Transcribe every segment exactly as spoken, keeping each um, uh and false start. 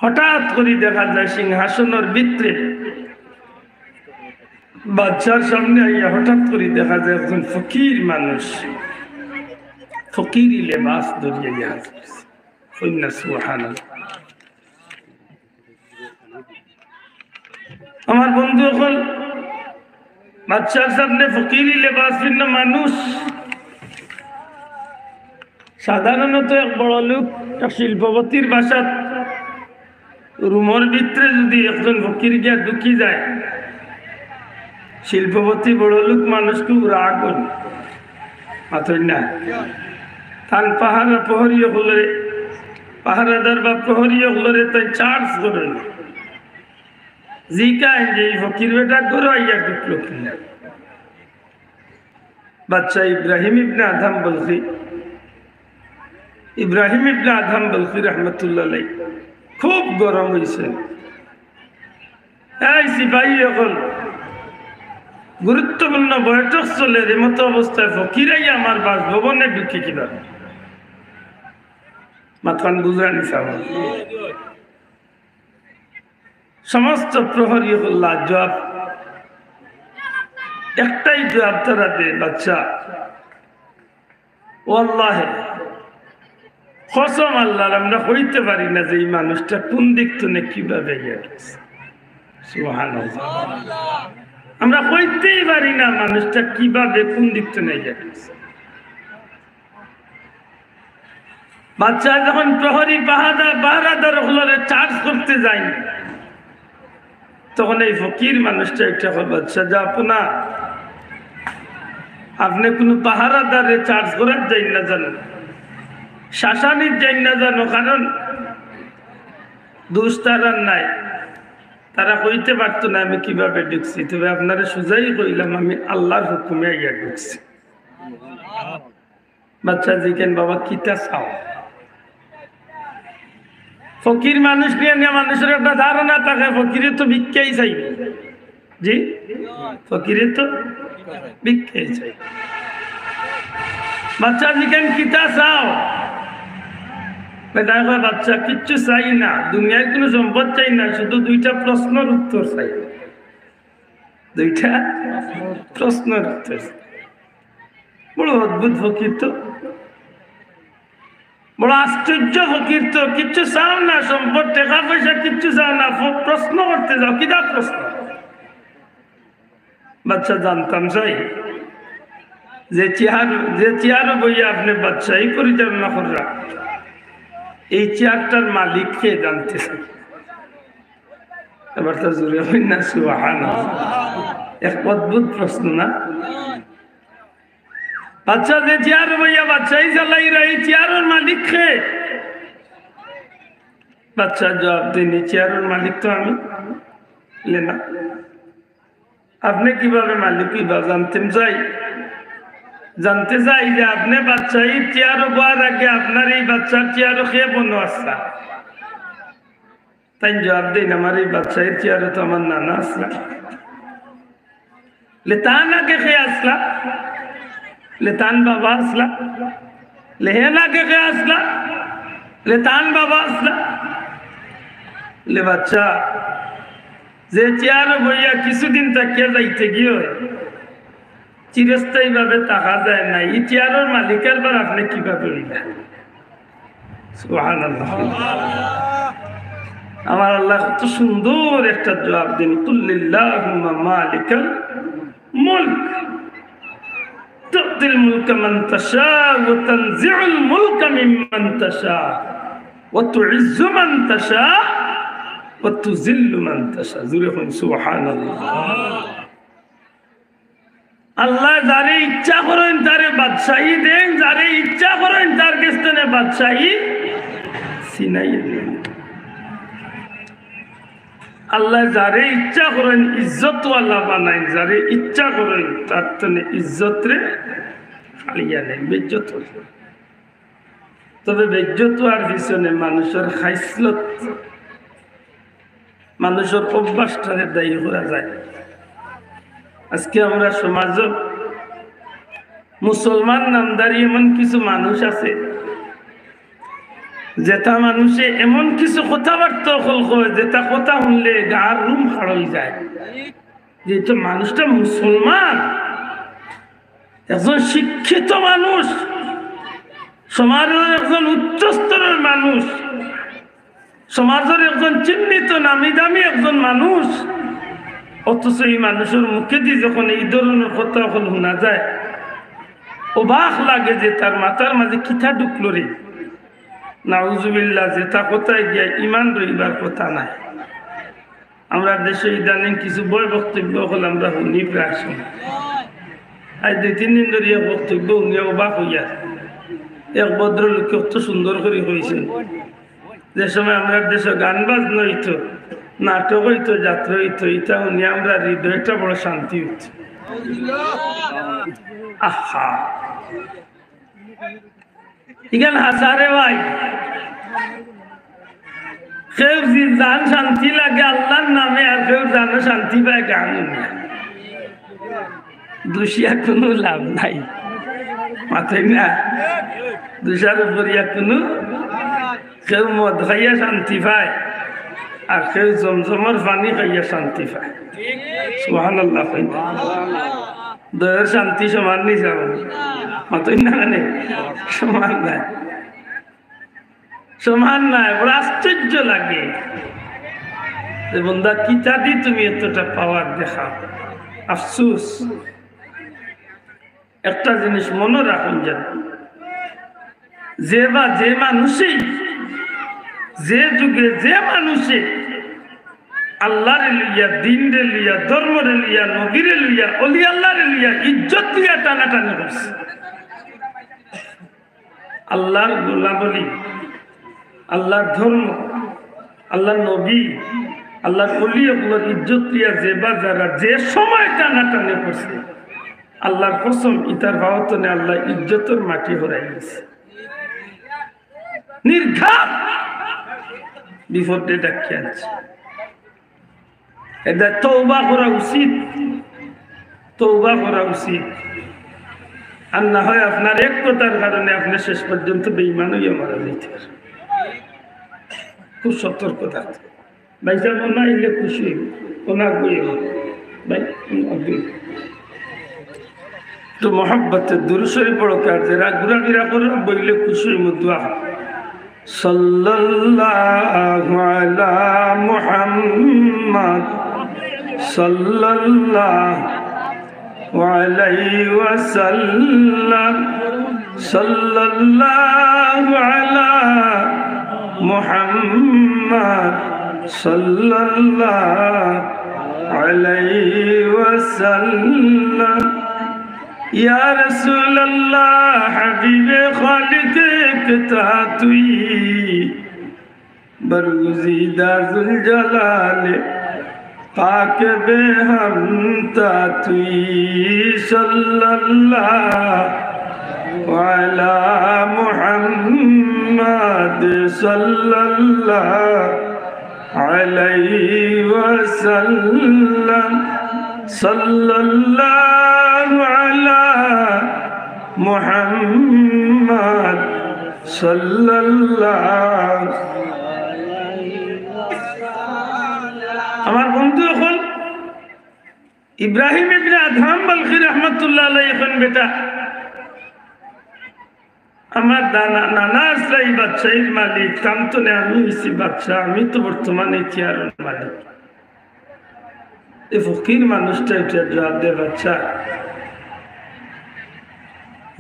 হঠাৎ করি দেখা যায় সিংহাসনর ভিতরে বাদশার সামনে আইয়া হঠাৎ করি দেখা যায় একজন ফকির মানুষ, ফকিরি লেবাস ধরিয়া ইয়া হাজির। কইন না সুবহানাল্লাহ। আমার বন্ধু অকল, বাদশার সামনে ফকিরি লেবাস পিন্না মানুষ। সাধারণত এক বড় লোক, এক শিল্পপতির বাসাত রুমর ভিতরে যদি একজন ফকির গিয়া ঢুকি যায়, শিল্পপতি বড় লোক মানুষ খুব রাগ অইন, মাতইন না। তান পাহারা প্রহরী অকলরে, পাহারাদার বা প্রহরী অকলরে তাইন চার্জ করইন। জিকাইন যে ই ফকির বেটা ঘরো আইয়া ঢুকলো কিনা। বাদশা ইব্রাহিম ইবনে আদহাম বলখি, ইব্রাহিম ইবনে আদহাম বলখি রহমতুল্লাহ আলাইহি খুব গরম অইছে। এই সিপাহী অকল, গুরুত্বপূর্ণ বৈঠক চলের, এমতো অবস্থায় ফকির আইয়া আমার বাসভবনে ঢুকে কিভাবে? মাতখান বুঝানি চাও। সমস্ত প্রহরী অকলর জবাব, একটাই জবাব তারা দেয়, বাদশা, ওয়াল্লাহে, কসম আল্লাহর, আমরা কইতে পারি না যে ই মানুষটা কোন দিক থনে কিভাবে আইয়া গেছে। সুবহানাল্লাহ। আমরা কইতেই পারি না মানুষটা কিভাবে কোন দিক থনে আইয়া গেছে। বাদশা যখন প্রহরী পাহারা-, পাহারাদার অকলরে চার্জ করতে যাইন, তখন এই ফকির মানুষটা একটা কয়, "বাদশা, যাও না, আপনে কুনু পাহারাদারে চার্জ করার যাইন না জানো, শাসানির যাইন না জানো, কারণ দোষ তারার নাই, তারা কইতে পারতো না আমি কিভাবে ঢুকছি, তবে আপনারে সুজাই কইলাম আমি আল্লাহর হুকুমে আইয়া ঢুকছি।" বাদশা জিকাইন, "বাবা, কিতা চাও?" ফকির মানুষ নিয়া, নিয়া মানুষর একটা ধারণা থাকে, ফকিরে তো ভিক্ষাই চাইবো। জি? ফকিরে তো ভিক্ষাই চাইবো। বাদশা জিকাইন, "কিতা চাও?" বেটায় কয়, "বাদশা, কিচ্ছু চাই না, দুনিয়ার কুনু সম্পদ চাই না, শুধু দুইটা প্রশ্নর উত্তর চাই।" দুইটা প্রশ্নর উত্তর। বড় অদ্ভুত ফকির তো, বড় আশ্চর্য ফকির তো। কিচ্ছু চাও না, সম্পদ, টেকা পয়সা কিচ্ছু চাও না, ফ-, প্রশ্ন করতে যাও, কিতা প্রশ্ন? বাদশা, জানতাম চাই যে চেয়ার, যে চেয়ারো বইয়া আপনে বাদশাহী পরিচালনা কররা, এই চেয়ারটার মালিক কে, জানতে চাই। এবার তো জোরে কইন না সুবহানাল্লাহ। এক অদ্ভুত প্রশ্ন না? বাদশা যে চেয়ারো বইয়া বাদশাহী চালাইরা, এই চেয়ারর মালিক কে? বাদশা জবাব দেইন, "এই চেয়ারর মালিক তো আমি।" বলে, "না, আপনে কিভাবে মালিক অইবা?" জানতে চাই, জানতে চাই যে আপনে বাদশাহী চেয়ারো বওয়ার আগে আপনার এই বাদশার চেয়ারো কে বওয়াইছে? তাইন জবাব দেইন, "আমার এই বাদশাহীর চেয়ারো তো আমার নানা আছলা।" বলে, "তান আগে কে আছলা?" বলে, "তান বাবা আছলা।" বলে, "হেন আগে কে আছলা?" বলে, "তান বাবা আছলা।" বলে, "বাদশা, যে চেয়ারো বইয়া কিছুদিন থাকিয়া যাইতে গিয়া চিরস্থায়ীভাবে থাকা যায় না, ই চেয়ারর মালিক আবার আপনে কিভাবে অইলা?" সুবহানাল্লাহ। আমার আল্লাহ কত সুন্দর একটা জবাব দেইন, "কুল লিল্লাহুম্মা মালিকাল মুলক, তুতিল মুলকা মান তাশা, ওয়া তানজিউল মুলকা মিম্মান তাশা, ওয়া তুইজ্জু মান তাশা, ওয়া তুযিল্লু মান তাশা।" জোরে কইন সুবহানাল্লাহ। আল্লায় যারে ইচ্ছা করইন তারে বাদশাহী দেইন, যারে ইচ্ছা করইন তার গেছ থনে বাদশাহী ছিনাইয়া নেইন। আল্লায় যারে ইচ্ছা করইন ইজ্জতওয়ালা বানাইন, যারে ইচ্ছা করইন তার থনে ইজ্জতরে ফালাইয়া নেইন, বেইজ্জত অইল। তবে বেইজ্জত অওয়ার পিছনে মানুষর খাইসলত, মানুষর অভ্যাসটারে দায়ী করা যায়। আজকে আমরা সমাজো মুসলমান নামধারী এমন কিছু মানুষ আছে, যেটা মানুষে এমন কিছু কথাবার্তা অকল কয়, যেটা কথা হুনলে গার রুম খাড়া অই যায়। যেহেতু মানুষটা মুসলমান, একজন শিক্ষিত মানুষ, সমাজর একজন উচ্চ স্তরর মানুষ, সমাজর একজন চিহ্নিত নামি দামি একজন মানুষ, অথচ এই মানুষর মুখেদি যখন এই ধরনর কথা অকল হুনা যায়, অবাক লাগে যে তার মাথার মাঝে কিতা ঢুকলো রে। নাউজুবিল্লাহ, যেটা কথায় গিয়া ইমান রইবার কথা নায়। আমরার দেশো ইদানিং কিছু বয় বক্তব্য অকল আমরা হুনি প্রায় সময়। আইজ দুই তিন দিন ধরি এক বক্তব্য হুনিয়া অবাক অইয়া, এক ভদ্রলোকে অত সুন্দর করি কইছইন, যে সময় আমরার দেশো গান বাজনা অইতো, নাটক অইতো, যাত্রা অইতো, ইটা হুনিয়া আমরার হৃদয়টা বড় শান্তি অইতো। আহা, ইখান হাছা রে ভাই। কেউ জি-, জান শান্তি লাগে আল্লার নামে, আর কেউ জানো শান্তি পায় গান হুনিয়া। দুষিয়া কুনু লাভ নাই, মাতইন না? দুষার উপরিয়া কুনু, কেউ মদ খাইয়া শান্তি পায়, আর কেউ জমজমর পানি খাইয়া শান্তি পায়। সুবহানাল্লাহ কইন। দুইওর শান্তি সমান নি যাবো? মাতইন না কেনে? সমান নায়, সমান নায়। বড় আশ্চর্য লাগে যে বন্দা, কিতাদি তুমি এতটা পাওয়ার দেখাও? আফসুস। একটা জিনিস মনো রাখইন যেন, যে বা যে মানুষেই, যে যুগে যে মানুষে আল্লারে লইয়া, দিনরে লইয়া, ধর্মরে লইয়া, নবীরে লইয়া, অলি আল্লারে লইয়া, ইজ্জত লইয়া টানাটানি করছে, আল্লার গুলাম অলি, আল্লার ধর্ম, আল্লার নবী, আল্লার অলি অকলর ইজ্জত লইয়া যে বা যারা যে সময় টানাটানি করছে, আল্লার কসম, ইতার বাওতনে আল্লায় ইজ্জতর মাটি হরাই গেছে। নির্ঘাত বিপদে ডাকিয়া আনছে। এটা তওবা করা উচিত, তওবা করা উচিত। আর না হয় আপনার এক কথার কারণে আপনি শেষ পর্যন্ত বেঈমান অইয়া মারা যাইতে পারেন। খুব সতর্ক থাকতে। ভাইসাব, ওনা আইলে খুশি অইবো, ওনা আগুয়াইবো। ভাই, আগুয়াইবো। একটু মহব্বতে দুরূদ শরীফ পড়ো, কার যেরা ঘুরাফিরা করো, বইলে খুশি অইবো, দোয়া। সাল্লাল্লাহু আলা মুহাম্মদ, সাল্লাল্লাহু আলাইহি ওয়াসাল্লাম, সাল্লাল্লাহু আলা মুহাম্মদ, সাল্লাল্লাহু আলাইহি ওয়াসাল্লাম। ইয়া রাসূলুল্লাহ, হাবিবে খালিক একটা তুই, বরগুজিদা জুলজালালে পাক বেহামতা তুই। সাল্লাল্লাহু আলা মুহাম্মদ, সাল্লাল্লাহু আলাইহি ওয়াসাল্লাম, সাল্লাল্লাহু আলা মুহাম্মদ, সাল্লাল্লাহু। আমার বন্ধু অকল ইব্রাহিম ইবনে আদহাম বালখি রহমতুল্লাহ আলাইহি অখন বেটা, আমার দানা-, নানা আছলা ই বাদশাইর মালিক, তান তনে আমি অইছি বাদশা, আমি তো বর্তমানে ই চেয়ারর মালিক। এই ফকির মানুষটা এটা জবাব দেয়, বাদশা,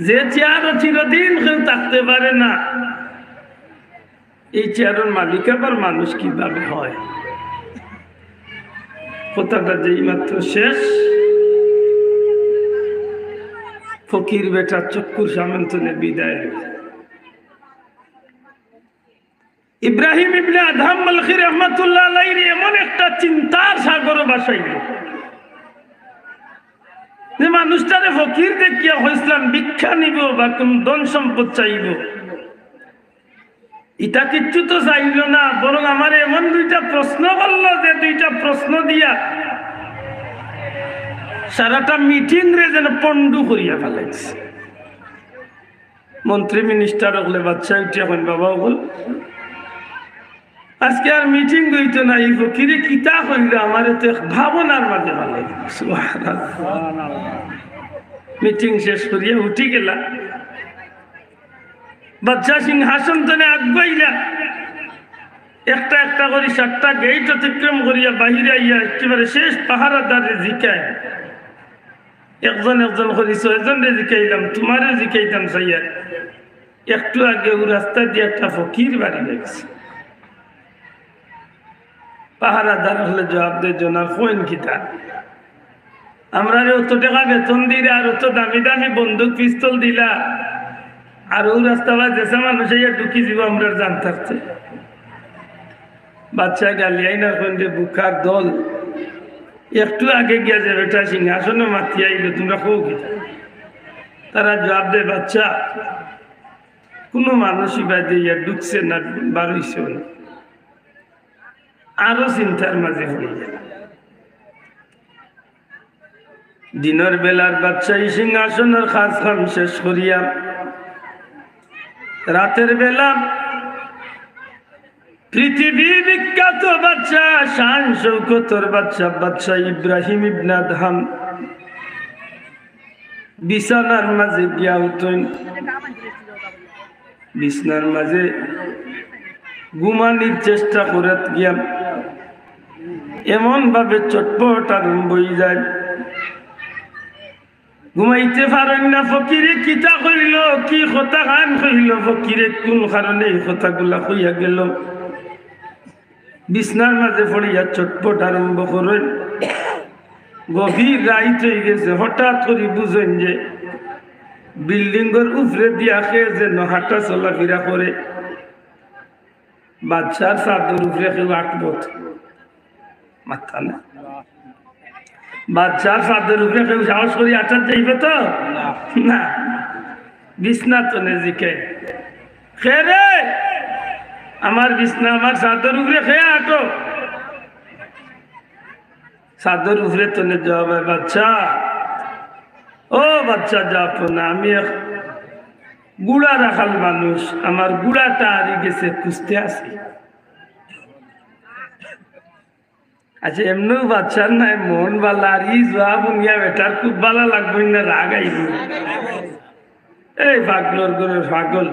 যে চেয়ারো চিরদিন কেউ থাকতে পারে না, এই চেয়ারর মালিক আবার মানুষ কিভাবে হয়? কথাটা যেই মাত্র শেষ, ফকির বেটার চক্ষুর সামন তনে বিদায় লইল। ইব্রাহিম ইবনে আদহাম বালখি রহমতুল্লাহ আলাইহি এমন একটা চিন্তার সাগর ভাসাইল যে মানুষটারে ফকির দেখিয়া কইছলাম ভিক্ষা নিবো বা কুন ধন সম্পদ চাইবো, ইটা কিচ্ছু তো চাইল না, বরং আমারে এমন দুইটা প্রশ্ন করলো যে দুইটা প্রশ্ন দিয়া সারাটা মিটিংরে যেন পণ্ডু করিয়া ফালাইছে। মন্ত্রী মিনিস্টার অকলে বাদশায় উঠিয়া কইন, "বাবা অকল, আজকে আর মিটিং অইতো না, ই ফকিরে কিতা কইলো, আমারে তো এক ভাবনার মাঝে ফালাই দিলো।" সুবহানাল্লাহ। মিটিং শেষ করিয়া উঠি গেলা। বাদশা সিংহাসন তনে আগুয়াইলা, একটা একটা করি সাতটা গেইট অতিক্রম করিয়া বাহিরে আইয়া একেবারে শেষ পাহারাদাররে জিকায়, একজন একজন করি ছয়জনরে জিকাইলাম, তুমারে জিকাইতাম চাইয়া, একটু আগে অউ রাস্তা দিয়া একটা ফকির বাড়ি গেছে। পাহারাদার অকলে জবাব দেয়, "জনাব, কইন কিতা? আমরারে অত টেকা বেতন দিরা, আর অত দামি দামি বন্দুক পিস্তল দিলা, আর অউ রাস্তা বায় যেসা মানুষ আইয়া ঢুকি যিবো আমরার জান থাকতে।" বাদশায় গালিয়া কইন যে, "বুকার দল, একটু আগে গিয়া যে বেটা সিংহাসনো মাতিয়া আইলো, তুমরা কও কিতা?" তারা জবাব দেয়, "বাদশা, কুনু মানুষ ইবায়দি আইয়া ঢুকছে না, বার অইছেও না।" আরো চিন্তার মাঝে পড়ি গেলা। দিনর বেলার বাদশাহী সিংহাসনর কাজ কাম শেষ করিয়া রাতের বেলা পৃথিবী বিখ্যাত বাদশা, শান শৌকতর বাদশা, বাদশা ইব্রাহিম ইবনে আদহাম বিছানার মাঝে গিয়া হুতইন। বিছনার মাঝে ঘুমানির চেষ্টা করাত গিয়া এমন ভাবে চটপট আরম্ভ অই যায়, ঘুমাইতে পারইন না। ফকিরে কিতা কইলো, কি কথা খান কইলো, ফকিরে কুন কারণে ই কথাগুলা কইয়া গেলো, বিছনার মাঝে পড়িয়া চটপট আরম্ভ করইন। গভীর রাইত অই গেছে, হঠাৎ করি বুঝইন যে বিল্ডিংর উপরে দিয়া কে যেন হাঁটা চলাফিরা করে। বাদশার চাদর উপরে কেউ আটবো? মাথা না। বাদশার চাদর উপরে কেউ সাহস করি আটাত যাইবো তো? না। বিছনা তনে জিকায়, "কে রে? আমার বিছনা, আমার চাদর উপরে কে আটো?" চাদর উপরে তনে জবাব অয়, "বাদশা, ও বাদশা, যাও না, আমি এক ঘুড়া রাখাল মানুষ, আমার ঘুড়াটা হারি গেছে, খুঁজতে আছি।" আচ্ছা, এমনেউ বাদশার নায় মন ভালা, আর ই জবাব হুনিয়া বেটার খুব ভালা লাগবো না, রাগ আইবো। "এই পাগলর ঘরর পাগল,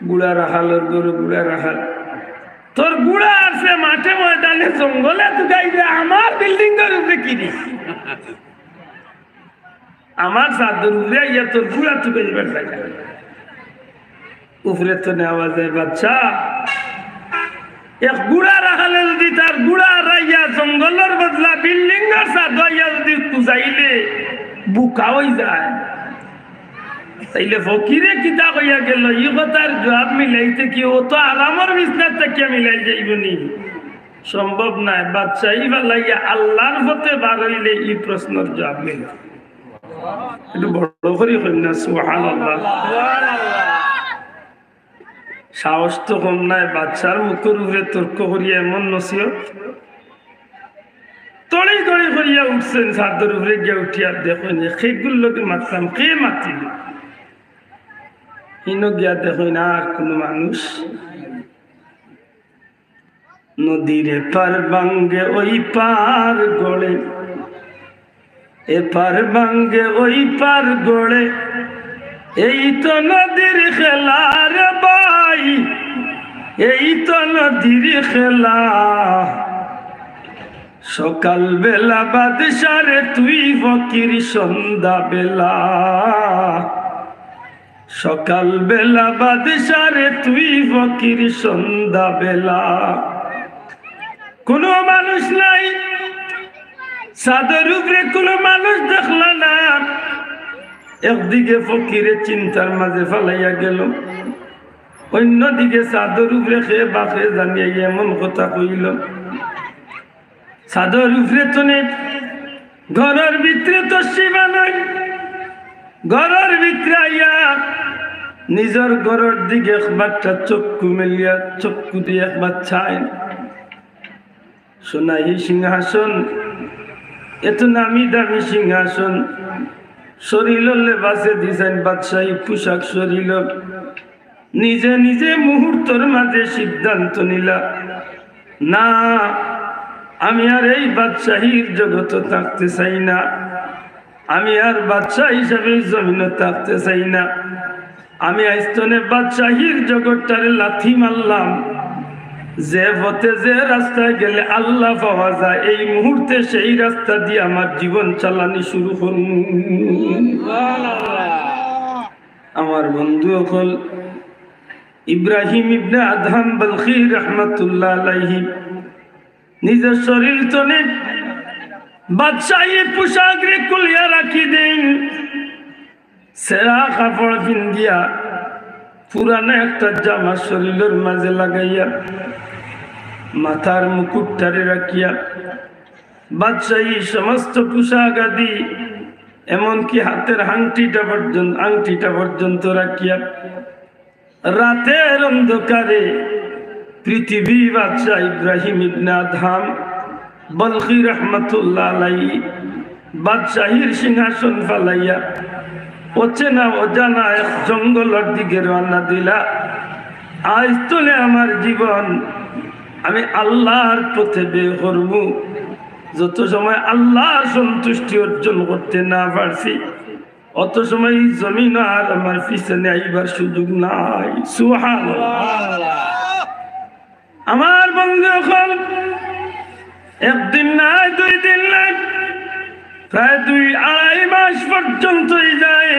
ঘুড়া রাখালর ঘরর ঘুড়া রাখাল, তোর ঘুড়া আছে মাঠে ময়দানে জঙ্গলে তুকাইবে, আমার বিল্ডিংর উপরে কিরে?" আমার চাদর উপরে আইয়া তোর ঘুড়া তুকাইবার জাগা। উপরে তনে আওয়াজ অয়, "বাদশা, এক ঘুড়া রাখালে যদি তার ঘুড়া হারাইয়া জঙ্গলর বদলা বিল্ডিংর চাদো আইয়া যদি খুঁজাইলে বুকা অই যায়, তাইলে ফকিরে কিতা কইয়া গেলো, ই কথার জবাব মিলাইতে কি অত আরামর বিছনাত থাকিয়া মিলাইল যাইবো নি?" সম্ভব নায়। বাদশাই ফালাইয়া আল্লার পথে বার অইলে ই প্রশ্নর জবাব মিলে। একটু বড় করি কইন না, সুবহানাল্লাহ। সাহস তো কম নায়, বাদশার মুখর উপরে তর্ক করিয়া এমন নসিহত। তড়িঘড়ি করিয়া উঠছইন, চাদর উপরে গিয়া উঠিয়া দেখইন যে কেগুর লগে মাতলাম, কে মাতিল। হিনো গিয়া দেখইন আর কুনু মানুষ। নদীর এপার ভাঙ্গে ওই পার গড়ে, এপার ভাঙ্গে ওই পার গড়ে, এই তো নদীর খেলা রে ভাই, এই তো নদীর খেলা। সকালবেলা বাদশা রে তুই ফকির সন্ধ্যাবেলা, সকালবেলা বাদশা রে তুই ফকির সন্ধ্যাবেলা। কুনু মানুষ নাই, চাদর উপরে কুনু মানুষ দেখলা না। একদিকে ফকিরে চিন্তার মাঝে ফালাইয়া গেলো, অইন্যদিকে চাদর উপরে কে বা কে জানি আইয়া এমন কথা কইলো। চাদর উপরে তনে ঘরর ভিতরে তো সীমা নাই, ঘরর ভিতরে আইয়া নিজর ঘরর দিকে একবারটা চক্ষু মেলিয়া চক্ষু দিয়া একবার চাইন। সোনাই সিংহাসন, এত নামি দামি সিংহাসন, শরীলর লেবাসে দিছইন, বাদশাহী পোশাক শরীলর। নিজে নিজে মুহূর্তর মাঝে সিদ্ধান্ত নিলা, না, আমি আর এই বাদশাহীর জগতো থাকতে চাই না, আমি আর বাদশাহ হিসাবে এই জমিনো থাকতে চাই না। আমি আইজ থনে বাদশাহীর জগতটারে লাথি মারলাম। যে পথে, যে রাস্তায় গেলে আল্লাহ পাওয়া যায়, এই মুহূর্তে সেই রাস্তা দিয়া আমার জীবন চালানি শুরু করমু। আমার বন্ধু অকল, ইব্রাহিম ইবনে আদহাম বালখি রহমতুল্লাহ আলাইহি নিজর শরীল থনে বাদশাহী পোশাকরে খুলিয়া রাখি দেইন। ছেঁড়া কাপড় পিন্দিয়া পুরানা একটা জামা শরীলর মাঝে লাগাইয়া, মাথার মুকুটটারে রাখিয়া, বাদশাহী সমস্ত পোশাক আদি, এমনকি হাতের আংটিটা পর্যন্ত, আংটিটা পর্যন্ত রাখিয়া, রাতের অন্ধকারে পৃথিবী বাদশাহ ইব্রাহিম ইবনে আদহাম বলখি রহমতুল্লাহ আলাইহি বাদশাহীর সিংহাসন ফালাইয়া অচেনা অজানা এক জঙ্গলর দিকে রওনা দিলা। আইজ থনে আমার জীবন আমি আল্লাহর পথে ব্যয় করমু। যত সময় আল্লাহর সন্তুষ্টি অর্জন করতে না পারছি, অত সময় এই জমিন আর আমার পিছনে আইবার সুযোগ নাই। সুবহানাল্লাহ। আমার বন্ধু অকল, একদিন নাই, দুই দিন নাই, প্রায় দুই আড়াই মাস পর্যন্ত অই যায়।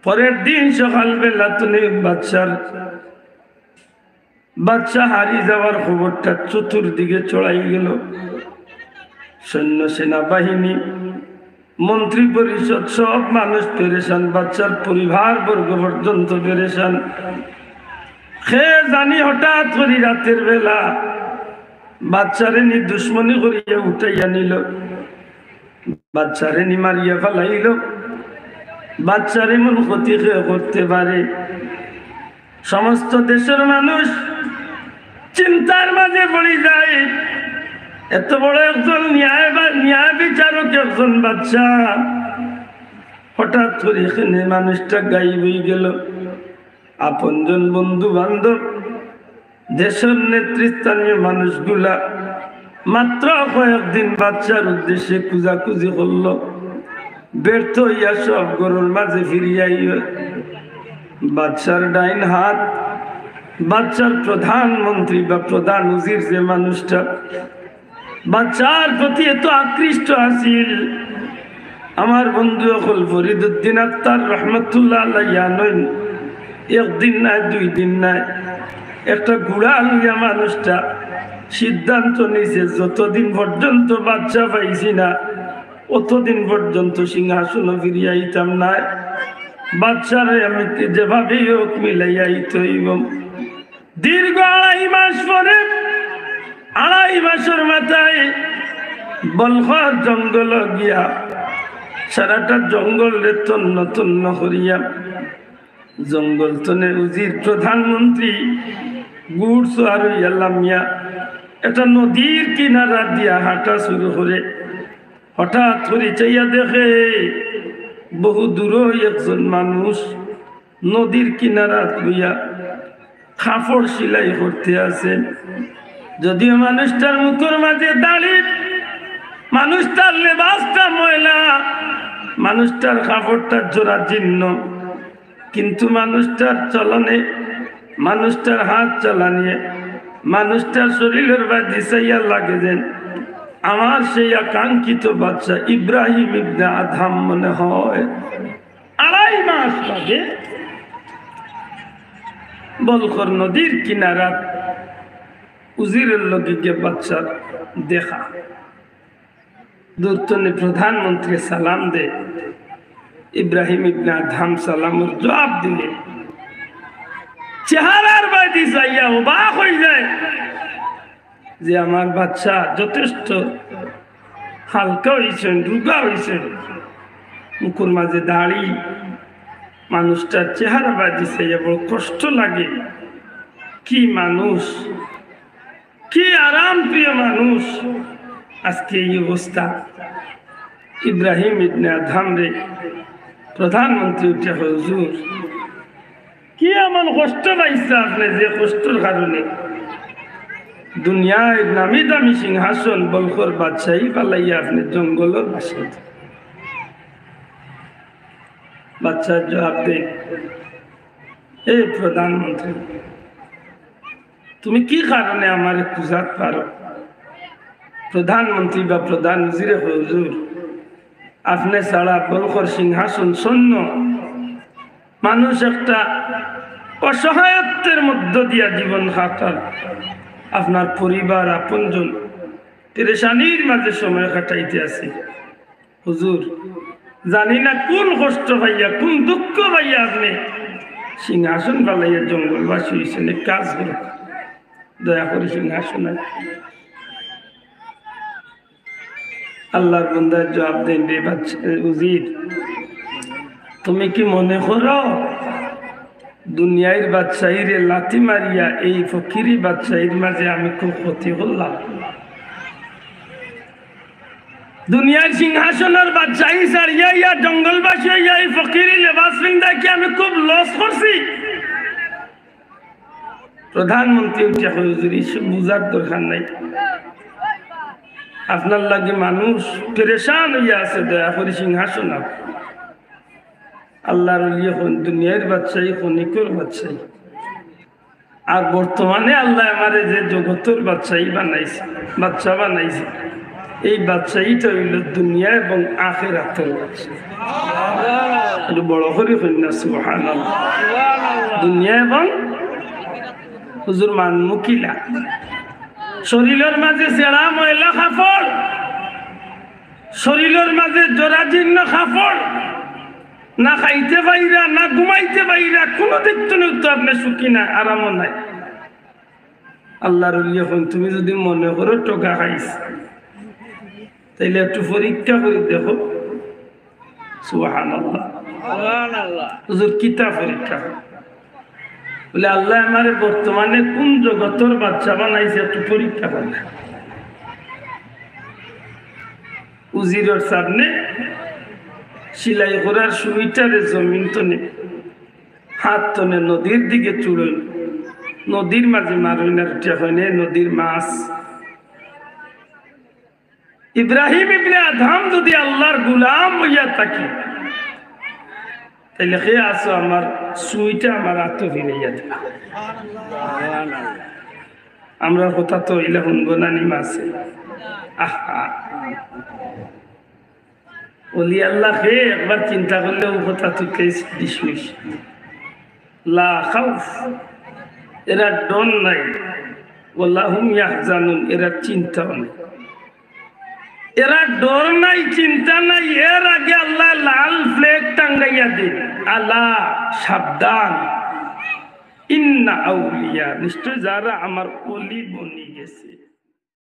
পরের দিন সকালবেলা থনে বাদশার বাদশাহ হারি যাওয়ার খবরটা চতুর্দিকে ছড়াই গেল। সৈন্য সেনাবাহিনী, মন্ত্রী পরিষদ, সব মানুষ পেরেশান, বাদশার পরিবারবর্গ পর্যন্ত পেরেশান। কে জানি হঠাৎ করি রাতের বেলা বাদশারে নি দুশমনি করিয়া উঠাইয়া নিল। বাদশারে নি মারিয়া ফালাইল। বাদশার এমন ক্ষতি কে করতে পারে? সমস্ত দেশের মানুষ চিন্তার মাঝে পড়ি যায়। এত বড় একজন ন্যায় বা-, ন্যায় বিচারক, একজন বাদশা, হঠাৎ করে এখানে মানুষটা গায়েব হয়ে গেল। আপনজন, বন্ধু বান্ধব, দেশের নেতৃস্থানীয় মানুষগুলা মাত্র কয়েকদিন বাদশার উদ্দেশ্যে খুঁজাখুঁজি করল, ব্যর্থ হইয়া সব ঘরর মাঝে ফিরিয়া আইল। বাদশার ডাইন হাত, বাদশার প্রধানমন্ত্রী বা প্রধান উজির যে মানুষটা, বাদশার প্রতি এত আকৃষ্ট আছিল, আমার বন্ধু অকল ফরিদুদ্দিন আত্তার রহমতুল্লাহ আলাইহি আনইন, একদিন নাই, দুই দিন নাই, একটা ঘোড়া লইয়া মানুষটা সিদ্ধান্ত নিছে, যতদিন পর্যন্ত বাদশা পাইছি না, অতদিন পর্যন্ত সিংহাসন ফিরিয়া আইতাম নায়। বাদশারে আমি যেভাবেই হোক মিলাইয়া আইতে হইব। দীর্ঘ আড়াই মাস পরে, আড়াই মাসের মাথায় বলখর জঙ্গল গিয়া সারাটা জঙ্গলরে তন্ন তন্ন করিয়া জঙ্গল তনে উজির প্রধানমন্ত্রী ঘুড়সওয়ার হইয়া লামিয়া একটা নদীর কিনারা দিয়া হাঁটা শুরু করে। হঠাৎ করি চাইয়া দেখে, বহু দূরই একজন মানুষ নদীর কিনারাত বইয়া কাপড় সিলাই করতে আছে। যদিও মানুষটার মুখর মাঝে দাড়ি, মানুষটার লেবাসটা ময়লা, মানুষটার কাপড়টা জরাজীর্ণ, কিন্তু মানুষটার চলনে, মানুষটার হাত চালানিয়ে, মানুষটার শরীরের বায় দিশাইয়া লাগে যেন আমার সেই আকাঙ্ক্ষিত বাদশা ইব্রাহিম ইবনে আদহাম মনে হয়। আড়াই মাস বাদে বলখর নদীর কিনারাত উজিরের লগে গিয়া বাদশার দেখা। দূর তনে প্রধানমন্ত্রী সালাম দে, ইব্রাহিম ইবনে আদহাম সালামর জবাব দিলে, চেহারার বায়দি চাইয়া অবাক হয়ে যায় যে আমার বাদশা যথেষ্ট হালকা হইছেন, রুগা হইছেন, মুখর মাঝে দাড়ি, মানুষটার চেহারা বায়দি চাইয়া বড় কষ্ট লাগে। কি মানুষ, কি আরাম প্রিয় মানুষ, আজকে এই অবস্থা। ইব্রাহিম ইবনে আদহামরে প্রধানমন্ত্রী উঠিয়া কয়, "হুজুর, কি এমন কষ্ট পাইছইন আপনে যে কষ্টর কারণে দুনিয়ার নামি দামি সিংহাসন বলখর বাদশাহী ফালাইয়া আপনে জঙ্গলর বাসিন্দা?" বাদশায় জবাব দেয়, "এ প্রধানমন্ত্রী, তুমি কি কারণে আমারে খুজাত পারো?" প্রধানমন্ত্রী বা প্রধান উজিরে কয়, "হুজুর, আপনে ছাড়া বলখর সিংহাসন শূন্য, মানুষ একটা অসহায়ত্বের মধ্য দিয়া জীবন কাটার, আপনার পরিবার, আপনজন পেরেশানির মাঝে সময় কাটাইতে আছে। হুজুর, জানি না কোন কষ্ট পাইয়া, কোন দুঃখ পাইয়া আপনে সিংহাসন ফালাইয়া জঙ্গলবাসী অইছইন, এক কাজ করো, দয়া করি সিংহাসন আর।" আল্লাহর বন্দায় জবাব দেন, "রে বাদশা, উজির, তুমি কি মনে করো দুনিয়ার বাদশাহীরে লাথি মারিয়া এই ফকিরি বাদশাহীর মাঝে আমি খুব ক্ষতি করলাম? দুনিয়ার সিংহাসনর বাদশাহী ছাড়িয়া ইয়া জঙ্গলবাসী অইয়া এই ফকিরি লেবাস পিন্দায় কি আমি খুব লস করছি?" প্রধানমন্ত্রী উঠিয়া কয়, "হুজুর, ইসব বুঝার দরকার নাই। আপনার লাগি মানুষ পেরেশান অইয়া আছে, দয়া করি সিংহাসন আপ।" আল্লাহর ওলি অখন দুনিয়ার বাদশাহী, ক্ষণিকর বাদশাহী। আর বর্তমানে আল্লায় আমারে যে জগতর বাদশাহী বানাইছে, বাদশা বানাইছে, এই বাদশাহীটা অইলো দুনিয়া এবং আখেরাতর বাদশাহী। একটু বড় করি কইন না, সুবহানাল্লাহ। দুনিয়া এবং হুজুর মানমু কিলা? শরীলর মাঝে ছেঁড়া ময়লা কাপড়, শরীলর মাঝে জরাজীর্ণ কাপড়, না খাইতে পাইরা, না ঘুমাইতে পাইরা, কুনু দিক থনে তো আপনে সুখী না, আরামও নাই। আল্লাহর ওলি অখন তুমি যদি মনে করো ঠগা খাইছ, তাইলে একটু পরীক্ষা করি দেখো। সুবহানাল্লাহ। সুবহানাল্লাহ। হুজুর, কিতা পরীক্ষা? বলে, "আল্লায় আমারে বর্তমানে কুন জগতর বাদশা বানাইছে, একটু পরীক্ষা করি।" উজিরর সামনে সিলাই করার সুইটারে জমিন থনে, হাত থনে নদীর দিকে ছুড়ইন, নদীর মাঝে মারইন আর উঠিয়া কইন, "এ নদীর মাছ।" ইব্রাহিম ইবনে আদহাম যদি আল্লাহর গোলাম অইয়া থাকে, তাইলে কে আছো আমার সুইটা আমার আতো ফিরাইয়া দিবা? আমরার কথা তো অইলা হুনবো না নি মাছে। আহা, ওলি আল্লাহ কে একবার চিন্তা করলে ও কথা তো কেস ডিসমিস। লা খাউফ, এরার ডর নাই। ওয়ালা হুম ইয়াহজানুন, এরার চিন্তাও নাই। এরার ডর নাই, চিন্তা নাই। এর আগে আল্লায় লাল ফ্ল্যাগ টাঙ্গাইয়া দেন, আলা, সাবধান, ইন্না আউলিয়া, নিশ্চয় যারা আমার ওলি বনি গেছে,